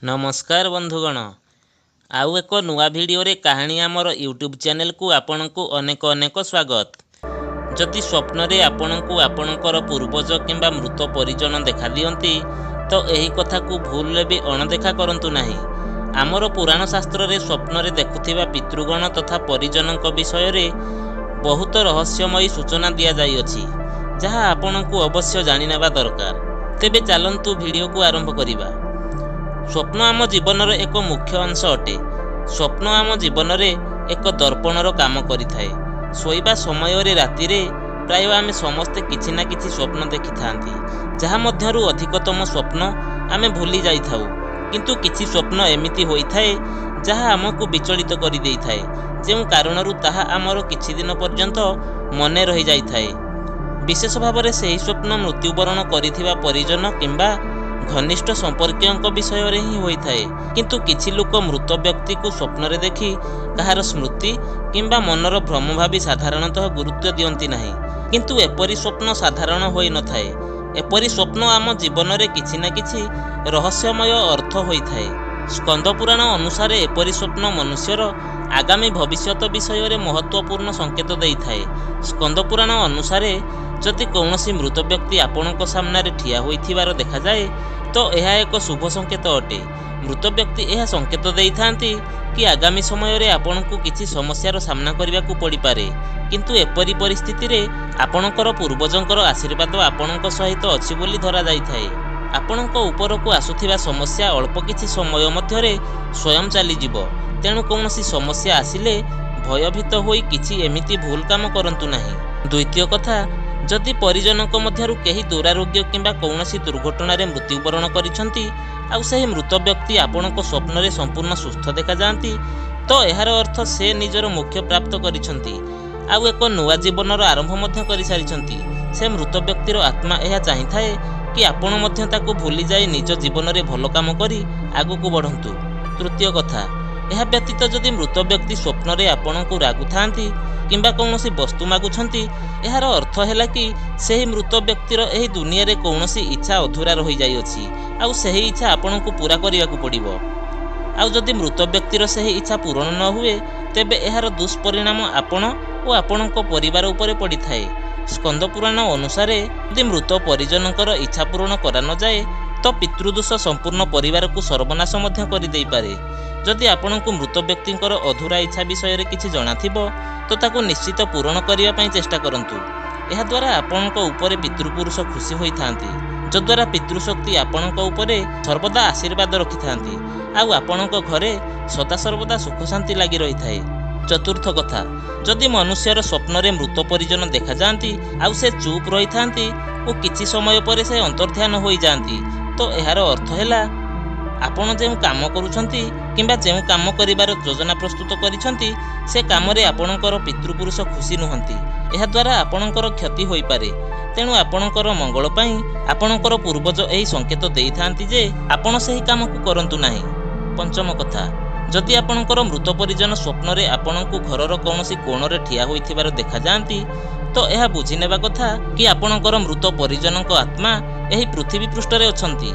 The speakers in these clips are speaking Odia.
ନମସ୍କାର ବନ୍ଧୁଗଣ, ଆଉ ଏକ ନୂଆ ଭିଡ଼ିଓରେ କାହାଣୀ ଆମର ୟୁଟ୍ୟୁବ୍ ଚ୍ୟାନେଲକୁ ଆପଣଙ୍କୁ ଅନେକ ଅନେକ ସ୍ୱାଗତ। ଯଦି ସ୍ୱପ୍ନରେ ଆପଣଙ୍କୁ ଆପଣଙ୍କର ପୂର୍ବଜ କିମ୍ବା ମୃତ ପରିଜନ ଦେଖାଦିଅନ୍ତି, ତ ଏହି କଥାକୁ ଭୁଲରେ ବି ଅଣଦେଖା କରନ୍ତୁ ନାହିଁ। ଆମର ପୁରାଣ ଶାସ୍ତ୍ରରେ ସ୍ୱପ୍ନରେ ଦେଖୁଥିବା ପିତୃଗଣ ତଥା ପରିଜନଙ୍କ ବିଷୟରେ ବହୁତ ରହସ୍ୟମୟୀ ସୂଚନା ଦିଆଯାଇଅଛି, ଯାହା ଆପଣଙ୍କୁ ଅବଶ୍ୟ ଜାଣିନେବା ଦରକାର। ତେବେ ଚାଲନ୍ତୁ ଭିଡ଼ିଓକୁ ଆରମ୍ଭ କରିବା। ସ୍ୱପ୍ନ ଆମ ଜୀବନର ଏକ ମୁଖ୍ୟ ଅଂଶ ଅଟେ। ସ୍ୱପ୍ନ ଆମ ଜୀବନରେ ଏକ ଦର୍ପଣର କାମ କରିଥାଏ। ଶୋଇବା ସମୟରେ ରାତିରେ ପ୍ରାୟ ଆମେ ସମସ୍ତେ କିଛି ନା କିଛି ସ୍ୱପ୍ନ ଦେଖିଥାନ୍ତି, ଯାହା ମଧ୍ୟରୁ ଅଧିକତମ ସ୍ୱପ୍ନ ଆମେ ଭୁଲି ଯାଇଥାଉ। କିନ୍ତୁ କିଛି ସ୍ୱପ୍ନ ଏମିତି ହୋଇଥାଏ ଯାହା ଆମକୁ ବିଚଳିତ କରିଦେଇଥାଏ, ଯେଉଁ କାରଣରୁ ତାହା ଆମର କିଛି ଦିନ ପର୍ଯ୍ୟନ୍ତ ମନେ ରହିଯାଇଥାଏ। ବିଶେଷ ଭାବରେ ସେହି ସ୍ୱପ୍ନ ମୃତ୍ୟୁବରଣ କରିଥିବା ପରିଜନ କିମ୍ବା ଘନିଷ୍ଠ ସମ୍ପର୍କୀୟଙ୍କ ବିଷୟରେ ହିଁ ହୋଇଥାଏ। କିନ୍ତୁ କିଛି ଲୋକ ମୃତ ବ୍ୟକ୍ତିକୁ ସ୍ୱପ୍ନରେ ଦେଖି କାହାର ସ୍ମୃତି କିମ୍ବା ମନର ଭ୍ରମ ଭାବି ସାଧାରଣତଃ ଗୁରୁତ୍ୱ ଦିଅନ୍ତି ନାହିଁ। କିନ୍ତୁ ଏପରି ସ୍ୱପ୍ନ ସାଧାରଣ ହୋଇନଥାଏ। ଏପରି ସ୍ୱପ୍ନ ଆମ ଜୀବନରେ କିଛି ନା କିଛି ରହସ୍ୟମୟ ଅର୍ଥ ହୋଇଥାଏ। ସ୍କନ୍ଦ ପୁରାଣ ଅନୁସାରେ ଏପରି ସ୍ୱପ୍ନ ମନୁଷ୍ୟର ଆଗାମୀ ଭବିଷ୍ୟତ ବିଷୟରେ ମହତ୍ତ୍ୱପୂର୍ଣ୍ଣ ସଂକେତ ଦେଇଥାଏ। ସ୍କନ୍ଦ ପୁରାଣ ଅନୁସାରେ ଯଦି କୌଣସି ମୃତ ବ୍ୟକ୍ତି ଆପଣଙ୍କ ସାମ୍ନାରେ ଠିଆ ହୋଇଥିବାର ଦେଖାଯାଏ, ତ ଏହା ଏକ ଶୁଭ ସଂକେତ ଅଟେ। ମୃତ ବ୍ୟକ୍ତି ଏହା ସଂକେତ ଦେଇଥାନ୍ତି କି ଆଗାମୀ ସମୟରେ ଆପଣଙ୍କୁ କିଛି ସମସ୍ୟାର ସାମ୍ନା କରିବାକୁ ପଡ଼ିପାରେ, କିନ୍ତୁ ଏପରି ପରିସ୍ଥିତିରେ ଆପଣଙ୍କର ପୂର୍ବଜଙ୍କର ଆଶୀର୍ବାଦ ଆପଣଙ୍କ ସହିତ ଅଛି ବୋଲି ଧରାଯାଇଥାଏ। ଆପଣଙ୍କ ଉପରକୁ ଆସୁଥିବା ସମସ୍ୟା ଅଳ୍ପ କିଛି ସମୟ ମଧ୍ୟରେ ସ୍ୱୟଂ ଚାଲିଯିବ। ତେଣୁ କୌଣସି ସମସ୍ୟା ଆସିଲେ ଭୟଭୀତ ହୋଇ କିଛି ଏମିତି ଭୁଲ କାମ କରନ୍ତୁ ନାହିଁ। ଦ୍ୱିତୀୟ କଥା, ଯଦି ପରିଜନଙ୍କ ମଧ୍ୟରୁ କେହି ଦୁରାରୋଗ୍ୟ କିମ୍ବା କୌଣସି ଦୁର୍ଘଟଣାରେ ମୃତ୍ୟୁବରଣ କରିଛନ୍ତି, ଆଉ ସେହି ମୃତ ବ୍ୟକ୍ତି ଆପଣଙ୍କ ସ୍ୱପ୍ନରେ ସମ୍ପୂର୍ଣ୍ଣ ସୁସ୍ଥ ଦେଖାଯାଆନ୍ତି, ତ ଏହାର ଅର୍ଥ ସେ ନିଜର ମୋକ୍ଷ ପ୍ରାପ୍ତ କରିଛନ୍ତି ଆଉ ଏକ ନୂଆ ଜୀବନର ଆରମ୍ଭ ମଧ୍ୟ କରିସାରିଛନ୍ତି। ସେ ମୃତ ବ୍ୟକ୍ତିର ଆତ୍ମା ଏହା ଚାହିଁଥାଏ କି ଆପଣ ମଧ୍ୟ ତାକୁ ଭୁଲିଯାଇ ନିଜ ଜୀବନରେ ଭଲ କାମ କରି ଆଗକୁ ବଢ଼ନ୍ତୁ। ତୃତୀୟ କଥା, ଏହା ବ୍ୟତୀତ ଯଦି ମୃତ ବ୍ୟକ୍ତି ସ୍ୱପ୍ନରେ ଆପଣଙ୍କୁ ରାଗୁଥାନ୍ତି କିମ୍ବା କୌଣସି ବସ୍ତୁ ମାଗୁଛନ୍ତି, ଏହାର ଅର୍ଥ ହେଲା କି ସେହି ମୃତ ବ୍ୟକ୍ତିର ଏହି ଦୁନିଆରେ କୌଣସି ଇଚ୍ଛା ଅଧୁରା ରହିଯାଇଅଛି, ଆଉ ସେହି ଇଚ୍ଛା ଆପଣଙ୍କୁ ପୂରା କରିବାକୁ ପଡ଼ିବ। ଆଉ ଯଦି ମୃତ ବ୍ୟକ୍ତିର ସେହି ଇଚ୍ଛା ପୂରଣ ନ ହୁଏ, ତେବେ ଏହାର ଦୁଷ୍ପରିଣାମ ଆପଣ ଓ ଆପଣଙ୍କ ପରିବାର ଉପରେ ପଡ଼ିଥାଏ। ସ୍କନ୍ଦ ପୁରାଣ ଅନୁସାରେ ଯଦି ମୃତ ପରିଜନଙ୍କର ଇଚ୍ଛା ପୂରଣ କରାନଯାଏ, ତ ପିତୃଦୋଷ ସମ୍ପୂର୍ଣ୍ଣ ପରିବାରକୁ ସର୍ବନାଶ ମଧ୍ୟ କରିଦେଇପାରେ। ଯଦି ଆପଣଙ୍କୁ ମୃତ ବ୍ୟକ୍ତିଙ୍କର ଅଧୁରା ଇଚ୍ଛା ବିଷୟରେ କିଛି ଜଣାଥିବ, ତ ତାକୁ ନିଶ୍ଚିତ ପୂରଣ କରିବା ପାଇଁ ଚେଷ୍ଟା କରନ୍ତୁ। ଏହାଦ୍ୱାରା ଆପଣଙ୍କ ଉପରେ ପିତୃପୁରୁଷ ଖୁସି ହୋଇଥାନ୍ତି, ଯଦ୍ୱାରା ପିତୃଶକ୍ତି ଆପଣଙ୍କ ଉପରେ ସର୍ବଦା ଆଶୀର୍ବାଦ ରଖିଥାନ୍ତି ଆଉ ଆପଣଙ୍କ ଘରେ ସଦାସର୍ବଦା ସୁଖ ଶାନ୍ତି ଲାଗି ରହିଥାଏ। ଚତୁର୍ଥ କଥା, ଯଦି ମନୁଷ୍ୟର ସ୍ୱପ୍ନରେ ମୃତ ପରିଜନ ଦେଖାଯାଆନ୍ତି ଆଉ ସେ ଚୁପ୍ ରହିଥାନ୍ତି ଓ କିଛି ସମୟ ପରେ ସେ ଅନ୍ତର୍ଧ୍ୟାନ ହୋଇଯାଆନ୍ତି, ତ ଏହାର ଅର୍ଥ ହେଲା ଆପଣ ଯେଉଁ କାମ କରୁଛନ୍ତି କିମ୍ବା ଯେଉଁ କାମ କରିବାର ଯୋଜନା ପ୍ରସ୍ତୁତ କରିଛନ୍ତି, ସେ କାମରେ ଆପଣଙ୍କର ପିତୃପୁରୁଷ ଖୁସି ନୁହନ୍ତି। ଏହାଦ୍ୱାରା ଆପଣଙ୍କର କ୍ଷତି ହୋଇପାରେ। ତେଣୁ ଆପଣଙ୍କର ମଙ୍ଗଳ ପାଇଁ ଆପଣଙ୍କର ପୂର୍ବଜ ଏହି ସଂକେତ ଦେଇଥାନ୍ତି ଯେ ଆପଣ ସେହି କାମକୁ କରନ୍ତୁ ନାହିଁ। ପଞ୍ଚମ କଥା, ଯଦି ଆପଣଙ୍କର ମୃତ ପରିଜନ ସ୍ୱପ୍ନରେ ଆପଣଙ୍କୁ ଘରର କୌଣସି କୋଣରେ ଠିଆ ହୋଇଥିବାର ଦେଖାଯାଆନ୍ତି, ତ ଏହା ବୁଝିନେବା କଥା କି ଆପଣଙ୍କର ମୃତ ପରିଜନଙ୍କ ଆତ୍ମା ଏହି ପୃଥିବୀ ପୃଷ୍ଠରେ ଅଛନ୍ତି।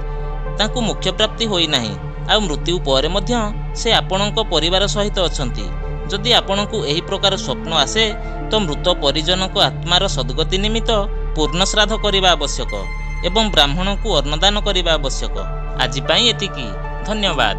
ତାଙ୍କୁ ମୋକ୍ଷ ପ୍ରାପ୍ତି ହୋଇନାହିଁ ଆଉ ମୃତ୍ୟୁ ପରେ ମଧ୍ୟ ସେ ଆପଣଙ୍କ ପରିବାର ସହିତ ଅଛନ୍ତି। ଯଦି ଆପଣଙ୍କୁ ଏହି ପ୍ରକାର ସ୍ୱପ୍ନ ଆସେ, ତ ମୃତ ପରିଜନଙ୍କ ଆତ୍ମାର ସଦ୍ଗତି ନିମିତ୍ତ ପୂର୍ଣ୍ଣ ଶ୍ରାଦ୍ଧ କରିବା ଆବଶ୍ୟକ ଏବଂ ବ୍ରାହ୍ମଣଙ୍କୁ ଅନ୍ନଦାନ କରିବା ଆବଶ୍ୟକ। ଆଜି ପାଇଁ ଏତିକି, ଧନ୍ୟବାଦ।